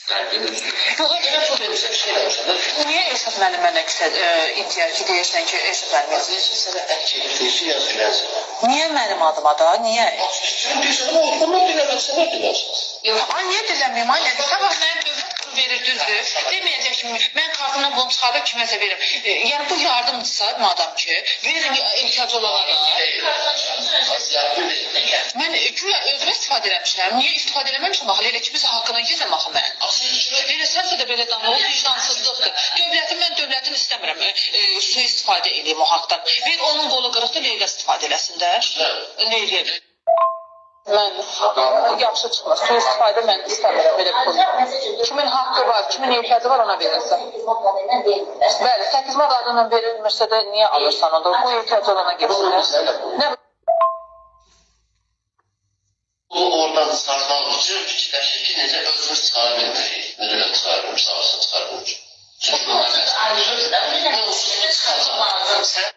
Yox, Elə pul vermişəm, bir şey eləmişəm də. Niyə Elşad müəllim mənə küsə indiyər ki, deyirsən ki, Elşad müəllim yazır? Azərbaycan sənə ət gedir, deyir ki, yaz Gülər sənə. Niyə mənim adıma da? Niyə? Sən deyirsən, amma onlar dinləmədi, sən nə dinlərsən? Yox, ay niyə dinləməyim? Ay nə? Sabah mənim dövlət pul verir, düzdür. Deməyəcək ki, mən kartımdan bunu çıxarıb kiməsə verim. Yəni bu yardımdırsa, madam ki, verin ehtiyacı olanlara. Az yardım deyil. Mən güya özümə istifadə eləmişəm. Niyə istifadə eləməmişəm axı? Elə kimisə haqqına yeyirəm axı mən. Elə sənsə də belə danır, o vicdansızlıqdır. Dövlətin mən dövlətin istəmirəm. Sui-istifadə eləyim o haqdan. Ver onun qolu qırıqdır, Leyla istifadə eləsin də. Leyla. Mən yaxşı çıxmır. Sui-istifadə mən istəmirəm belə pul. Kimin haqqı var, kimin ehtiyacı var ona verilsin. Bəli, 8 manat adından verilmirsə də niyə alırsan onu? Bu ehtiyacı olana getsin. Nə Bu oradan çıxartmaq üçün fikirləşir ki, necə özümüz çıxara bilmirik. Necə də çıxara bilmirik, sağ olsun çıxara bilmirik. Çünki bunlar onsuz da çıxacaq. Sən